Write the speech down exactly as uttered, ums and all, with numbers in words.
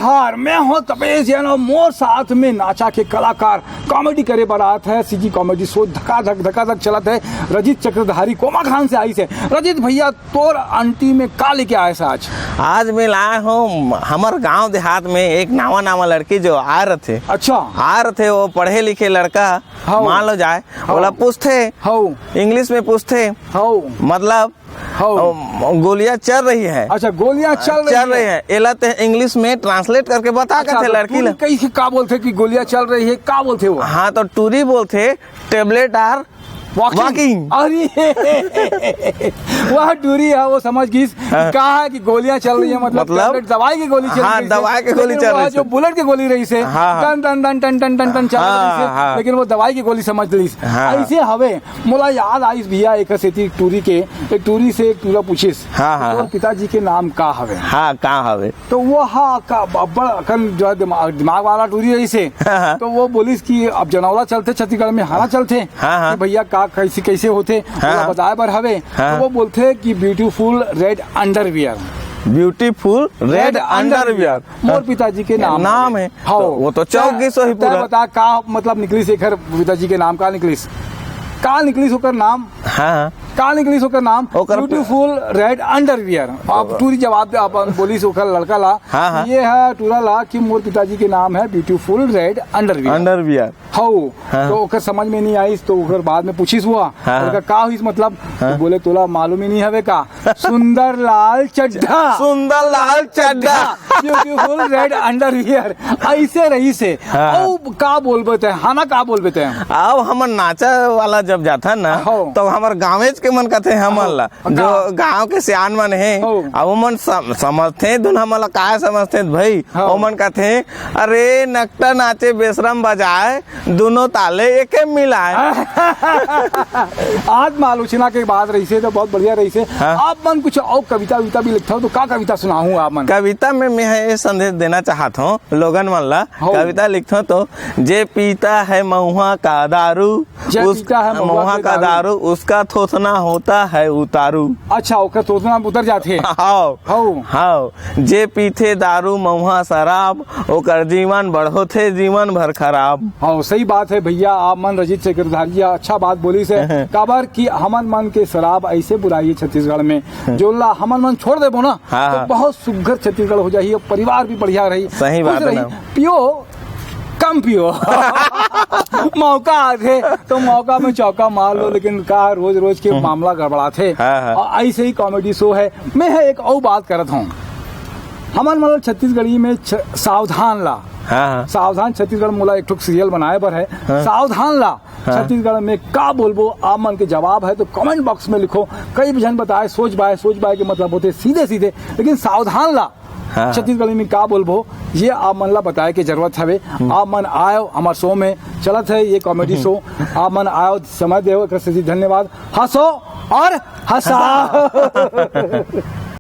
हार, मैं हूँ तपेश जैन और मोर साथ में नाचा के कलाकार, कॉमेडी करे बर आत है। सीजी कॉमेडी शो धकाधक धकाधक चलत है। रजित चक्रधारी कोमाखान से आइस है। रजित भैया, तोर अंटी में का लेके आए से आज? आज मैं लाए हूँ हमर गांव देहात में एक नावा नावा लड़की जो आ रथे। अच्छा। आ रथे, वो पढ़े लिखे लड़का। हौ। मान लो जाए, हौ। ओला पूछथे, हौ। इंग्लिश में पूछथे, हौ। मतलब, हौ। अम, गोलियां चल रही है। अच्छा, गोलियां चल रही चल रही है। है। एला ते इंग्लिश में ट्रांसलेट करके बता अच्छा, कथे तो लड़की टूरी ला। कैसे का बोलथे कि गोलियां चल रही है, का बोलथे वो? हाँ, तो टूरी बोलथे, "Tablet are walking।" Walking। अरे, वह टूरी है, वो समझ गईस कि हाँ। का है कि गोलियां चल रही है, मतलब, मतलब? टैबलेट, दवाई की गोली चल हाँ, रही है। दवाई की गोली लेकिन चल वो रही जो है। बुलेट की गोली रही से, हाँ, हाँ। टन, टन, टन, टन, टन, टन, टन चल हाँ, रही से, हाँ। लेकिन वो दवाई की गोली समझ लीस। हाँ। ऐसे हवे, मोला याद आइस भैया, एक सेती टूरी के, एक टूरी से एक टूरा पूछिस, हाँ, हाँ, "तोर हाँ। पिताजी के नाम का हवे?" हाँ, का हवे? तो वो हा का अब्बड़ अकन जो है दिमाग, दिमाग वाला टूरी रहिस हे। हाँ, हाँ। तो वो बोलिस कि अब जनौला चलथे, छत्तीसगढ़ में हाना चलथे हाँ, हाँ। कि भैया का कैसे, कैसे होथे, हाँ, ओला हाँ। बताए बर हवे। हाँ। तो वो बोलथे कि beautiful red underwear। Beautiful red underwear। मोर पिताजी के नाम नाम हवे। है। हाँ। तो वो तो चौक तैं, गई सही तैं पूरा। बता का मतलब निकलिस एकर पिताजी के नाम, का निकलिस? का निकलिस ओकर नाम? हाँ, हाँ। का निकलिस ओकर नाम? ओकर beautiful red underwear। अब टूरी जवाब दे, अपन बोलिस ओकर लड़का ला, हाँ, हाँ। ये है टूरा ला कि मोर पिताजी के नाम है beautiful red underwear। Underwear। हौ। हाँ। तो ओकर समझ में नहीं आइस, तो ओकर बाद में पूछिस हुआ, हाँ, लड़का, हाँ। का होइस मतलब? हाँ। तो बोले, "तोला मालूम ही नहीं हवे का? सुंदर लाल चड्ढा।" सुंदर लाल चड्ढा। Beautiful red underwear। ऐसे रहिस हे। हाँ। अब का बोलबे तैं? हाना का बोलबे तैं? अब हमन नाचा वाला जब जाथन ना, हौ। तो हमर गाँवेच के मन कथे हमन हौ। ला, का? जो गाँव के सियान मन हे, हौ। अब ओमन सम-, समझथे, धुन हमन ला काय समझथे भाई? हौ। ओमन कथे, "अरे नकटा नाचे बेशरम बजाए, दुनों ताले एके मिलाए।" आत्म आलोचना के बात रहिस हे तो बहुत बढ़िया रहिस हे। हाँ। आप मन कुछ अउ कविता विता भी लिखथव तो का कविता सुनाहू आप मन? कविता में मैं ये संदेश देना चाहत हूँ लोगन मन ला। हौ। कविता लिखथव तो, "जे पीता है महुआ का दारू, जे उस पीता है महुआ महुआ के का दारू।" दारू, उसका थोथना होता है उतारू। अच्छा, ओकर थोथना उतर जाथे। हौ। हौ। हौ। जे पीथे दारू महुआ शराब, ओकर जीवन बढ़ोथे जीवन भर खराब। हौ, सही बात है भैया, आप मन रजित चक्रधारी जी अच्छा बात बोलिस हे। काबर कि हमन मन के शराब ऐसे बुराई है छत्तीसगढ़ में, जो ला हमन मन छोड़ देबो ना, हाँ, तो हाँ। बहुत सुघर छत्तीसगढ़ हो जाही, परिवार भी बढ़िया रही, सही खुश बात है रही। ना। पियो, कम पियो। मौका आथे तो मौका में चौका मार लो, लेकिन का रोज रोज के हम्म। मामला गड़बड़ाथे। हाँ, हाँ। और ऐसे ही कॉमेडी शो है। मैं है एक और बात करत हूँ, हमन मतलब छत्तीसगढ़ी में छ-, सावधान ला। हाँ, हाँ। सावधान छत्तीसगढ़ मोला एक ठो सीरियल बनाए बर है। हाँ। सावधान ला। हाँ। छत्तीसगढ़ में का बोलबो, आप मन के जवाब है तो कमेंट बॉक्स में लिखो। कई झन बताए सोच बाय, सोच बाय के मतलब होथे सीधे सीधे, लेकिन सावधान ला। हाँ। छत्तीसगढ़ी में का बोलबो, ये आप मन ला बताए के जरूरत हवे। हम्म। आप मन आयो हमर शो में, चलत है ये कॉमेडी हम्म। शो, आप मन आयो, समय देव, एकर सेती धन्यवाद। हंसो और हंसाओ।